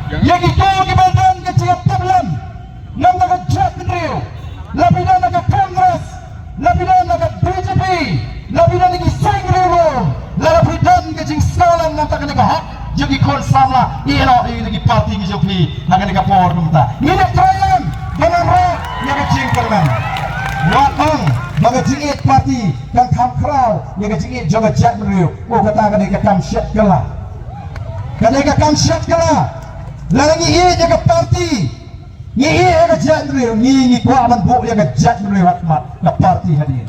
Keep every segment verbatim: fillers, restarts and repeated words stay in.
Ïa kito kiba don ka jingïatiplem na ka bynta ka jaitbynriew, la phi don na ka Congress, la phi don na ka B J P, la phi don na ki seng riewlum, la phi don ka jingsngewlem na ka bynta ka hok jong ki khun samla, ïa la ïa ki party ki jong phi ha kane ka por kumta. Ngin ïa trai lem ban ïa ka jingkyrmen. Wat ong ba ka jingïeit party kan kham khraw ïa ka jingïeit jong ka jaitbynriew. Oh, kata ka dei ka kam shet kylla. Ka dei ka kam shet kylla. Lada ngi ïeit ïa ka party, ngi ïeit ïa ka jaitbynriew, ngi ngi kwah ban buh ïa ka jaitbynriew ha khmat ka party hadien.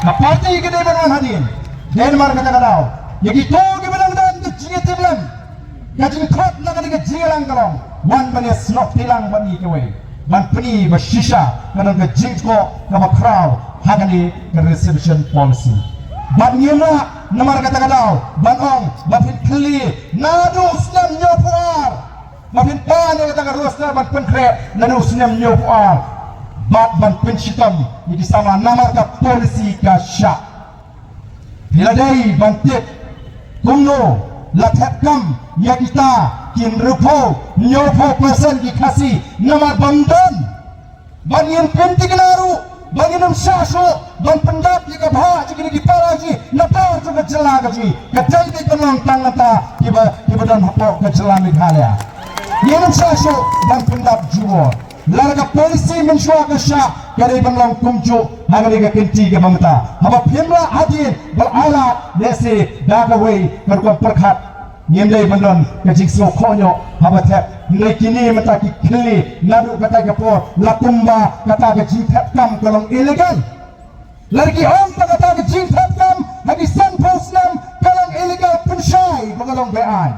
Ka party ka dei ban wan hadien. Dei namar kata ka daw, ïa kito kiba dang don ka jingïatiplem, ka jingkhot na ka dei ka jingïalang ka long wan ban ïasnoh tilang bad ngi kawei, ban pyni ba shisha ka don ka jingkoh kaba khraw ha kane ka reservation policy. Bad ngim lah namar kata ka daw ban ong ba phin khlieh naduh snem hynñiewphew ar, ba phin pan ïa kata ka roster ban pynkhreh naduh snem hynñiewphew ar, bad ban pynshitom ïa ki samla namar ka policy ka shah. Phi la dei ban tip kumno la thep kam ïa kita ki hynriewphew, hynñiewphew percent ki Khasi namar bym don. Ban ngin pynthikna ruh ba ngin ym shah shuh ban pyndap ïa ka bhah jong kine ki para jong ngi na pdeng jong ka jylla ka jong ngi. Ka dei ban long tang nangta kiba, kiba don hapoh ka jylla Meghalaya. Ngin ym shah shuh ban pyndap jubor. Lada ka policy mynshuwa ka shah, ka dei ban long kumjuh ha kane ka kynti kaba mynta. Haba phim lah hadien, ba la ai lad, lehse da kawei ka rukom pyrkhat ngim dei ban don ka jingsngewkhohñiuh haba thep. Hynrei kine mynta ki khlieh naduh katei ka por, la kumba kata ka jingthep kam ka long illegal. Lada ki ong ba kata ka jingthep kam ha ki sanphew snem ka long illegal, pynshai ba ka long be-aiñ.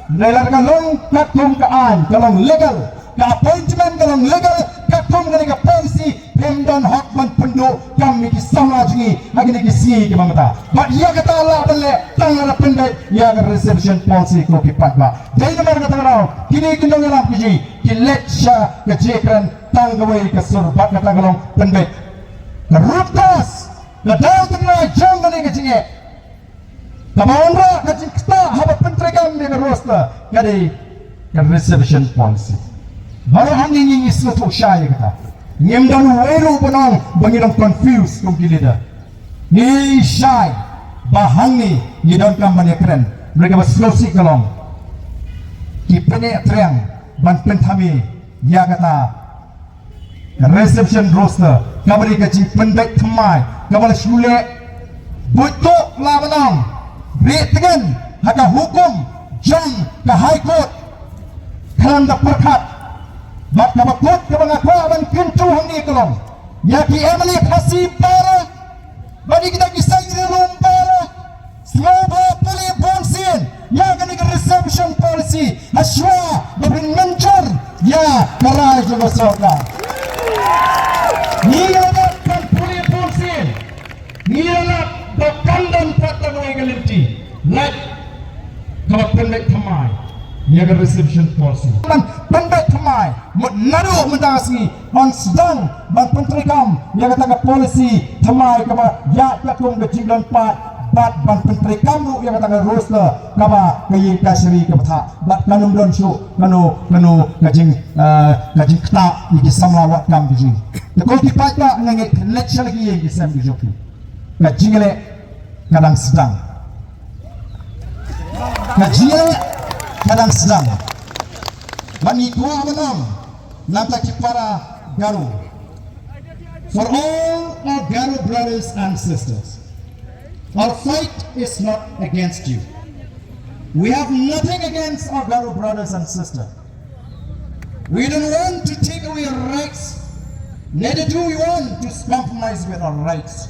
Hynrei lada ka long katkum ka aiñ, ka long legal, ka appointment ka long legal, katkum kane ka policy, phim don hok ban pynduh kam ïa ki samla jong ngi ha kine ki sngi kiba mynta. Bad ïa kata lah ban leh tang lada pynbeit ïa ka reservation policy, ko ki paidbah. Dei namar kata ka daw kine ki nongïalam ki jong ngi ki leit sha ka jingkren tang kawei ka sur, bad kata ka long pynbeit. Ka root cause, ka daw tyngeh jong kane ka jingeh, kaba wanrah ka jingktah haba pyntreikam ïa ka roster, ka dei ka reservation policy. Baroh hangne ngi, ngi sngewthuh shai ïa kata. Ngim don uwei ruh ban ong ba ngi dang confuse kum ki leader. Ngi shai ba hangne ngi donkam ban ïakren. Hynrei kaba sngewsih ka long, ki pynïaid triang ban pynthame ïa kata reservation roster, kaba dei ka jingpynbeit thymmai kaba la shu leh buit tuh, la ban ong, rieh tngen ha ka hukum jong ka High Court. Khlem da pyrkhat. Bad kaba kut kaba nga kwah ban kyntu hangne ka long, ïa ki M L A Khasi baroh, bad ïa kita ki seng riewlum baroh, sngewbha pule bunsien ïa kane ka reservation policy ha shuwa ba phin mynjur ïa ka rai jong ka sorkar. Ngi la dep ban pule bunsien, ngi la dep ban kyndan pat tang ïa ka lynti lait kaba pynbeit thymmai ïa ka reservation policy. Ban pynbeit thymmai, mut naduh mynta ka sngi, ban sdang ban pyntreikam ïa kata ka policy thymmai kaba ïaid katkum ka jingdon paid, bad ban pyntreikam ruh ïa kata ka roster kaba ka ïing kashari ka bthah, bad kan ym don shuh kano kano ka jing, eh, ka jingktah ïa ki samla wad kam ki jong ngi. Te ko ki paidbah, nga ngeit phin leit sha la ki ïing ki sem ki jong phi. Ka jingïaleh ka dang sdang. Ka jingïaleh ka dang sdang. Bad ngi kwah ban ong na bynta ki para Garo. For all our Garo brothers and sisters, our fight is not against you. We have nothing against our Garo brothers and sisters. We don't want to take away your rights. Neither do we want to compromise with our rights.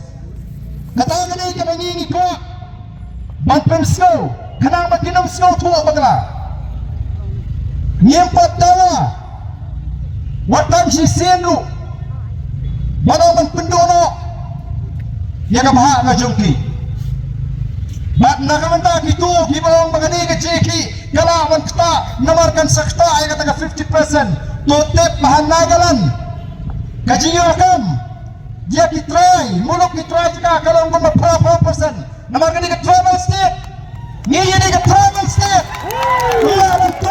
Kata ka dei kaba ngi ngi kwah ban pynsngew, khnang ba kin ym sngewthuh bakla. Ngim pat dawa wat tam shisien ruh ban ong ban pynduh noh ïa ka bhah ka jong ki. Bad na ka bynta kito kiba ong ba kane ka J K ka lah ban ktah namar kan sa ktah ïa kata ka fifty percent. To tip ba ha Nagaland ka jingïoh kam ïa ki trai, muluk ki trai jong ka ka long kumba phra phew percent. Namar kane ka tribal state. Ngi ïa dei ka tribal state. Ngi la ban to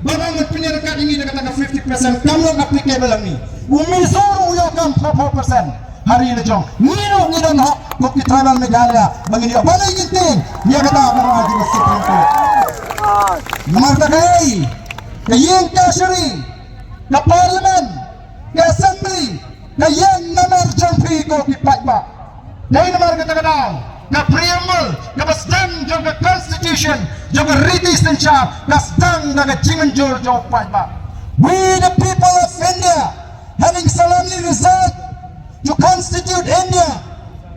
Ba ngan pynïaid kat ïa ngi da kata ka fifty percent kam long applicable ïa ngi. U Mizo ruh u ïoh kam four percent. Hari na jong ngi ruh ngi don hok kum ki tribal Meghalaya ba ngin ïoh balei ngin tieng ïa kata ba ngan jingmut Supreme Court. Namar kata ka ïing ka shari, ka parliament, ka assembly, ka ïing namar jong phi ko ki paidbah. Dei namar kata ka daw ka preamble kaba sdang jong ka constitution jong ka riti synshar ka sdang da ka jingmynjur jong u paidbah. We the people of India, having solemnly resolved to constitute India,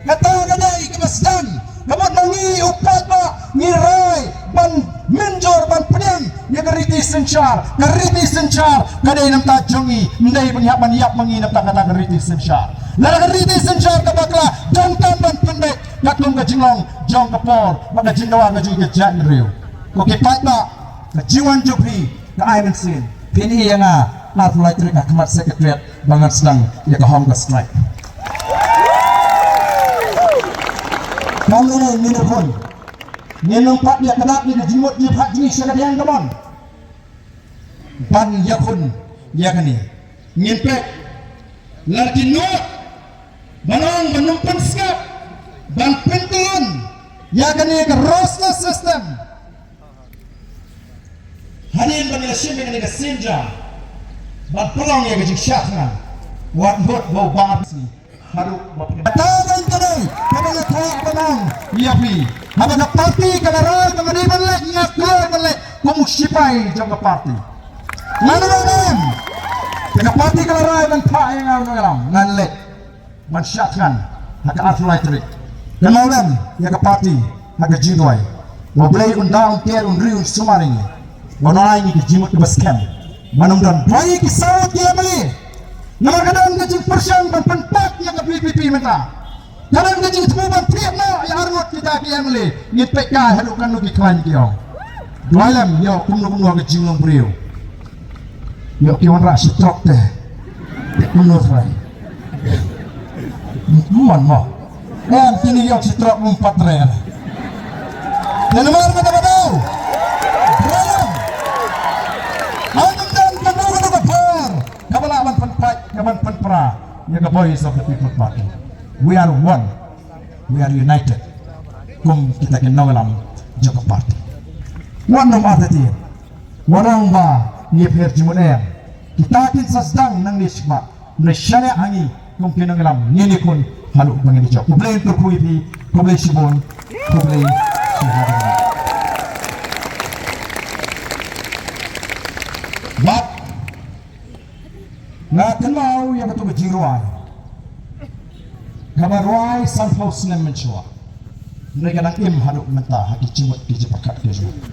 kata ka dei kaba sdang. Ka mut ma ngi u paidbah ngi rai ban mynjur ban pdiang ïa ka riti synshar. Ka riti synshar ka dei namta jong ngi, ym dei ban ïap ban ïap ma ngi namta kata ka riti synshar. Lada ka riti synshar ka bakla, donkam ban pynbeit katkum ka jinglong jong ka por bad ka jingdawa ka jong ka jaitbynriew. Ko ki paidbah, ka jingwan jong phi ka ai mynsiem. Phin ïa nga arphew lai tarik ha khmat Secretariat ba ngan sdang ïa ka hunger strike. Kam lane ngin ïakhun, ngin ym pat ïa kdap ïa ka jingmut jingpyrkhat jong ngi sha ka diang ka mon. Ban ïakhun ïa kane ngin peit lada ki nud ban ong ban ym pynsngap ban pyntylun ïa kane ka roster system. Hadien ba ngi la shim ïa kane ka synjam ban pynlong ïa ka jingshah thngan, wat mut ba u bar bisi haduh ba pynlong. Kata ban ka dei kaba nga kwah ban ong ïa phi. Haba ka party ka la rai ba nga dei ban leit, nga kloi ban leit kum u shipai jong ka party. Ngan ong em. Te ka party ka la rai ban phah ïa nga, ngan leit ban shah thngan ha ka arphew lai tarik. Kynmaw lem ïa ka party ha ka jingduwai. Ba U Blei un da, un ker, un ri, un sumar ïa ngi. Ba un ai ngi ka jingmut kaba skhem. Ba ngin ym don. Duwai ïa ki saw ngut ki M L A. Namar ka don ka jingpyrshang ban pynpait ïa ka V P P mynta. Ka don ka jingthmu ban thied noh ïa arngut kita ki M L A. Ngin peit kai haduh katno ki khlaiñ ki ong. Duwai lem ïoh kumno kumno ka jinglong briew. Ïoh ki wanrah shi trok te. Te kumno trai. Mon mo. Em, kine ïoh shi trok, ym pat rer. Te namar kata ka daw, briew, ai nang don kano kano ka por kaba lah ban pynpait, ka ban pynpra ïa ka Voice of the People Party. We are one. We are united. Kum kita ki nongïalam jong ka party. Wat nym artatien. Wat nym ba ngi pher jingmut em. Kita kin sa sdang nangne shakhmat. Ngi shaniah ha ngi kum ki nongïalam, ngin ïakhun haduh ba ngin ïa jop. Khublei kyrkhu ïa phi, khublei shibun, khublei shibun. Bad nga kynmaw ïa katu ka jingrwai kaba rwai sanphew snem mynshuwa. Hynrei ka dang im haduh mynta ha ki jingmut ki jingpyrkhat ki jong ngi.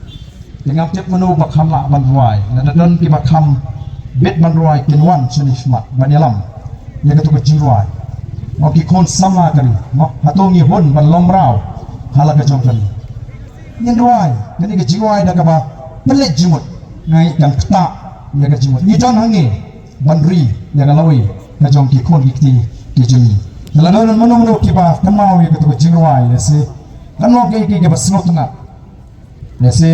Te ngam tip mano ba kham lah ban rwai, lada don kiba kham bit ban rwai kin wan shane shakhmat ban ïalam ïa katu ka jingrwai. Mo ki khun samla ka ri, mo hato ngi hun ban long mraw ha la ka jong ka ri. Ngin rwai kane ka jingrwai da kaba pynleit jingmut, ngi kan ktah ïa ka jingmut. Ngi don hangne ban ri ïa ka lawei ka jong ki khun ki kti ki jong ngi. Te lada don mano mano kiba kynmaw ïa katu ka jingrwai, lehse kan long kiei kiei kiba sngewtynnat. Lehse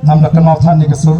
ngam da kynmaw than ïa ka sur,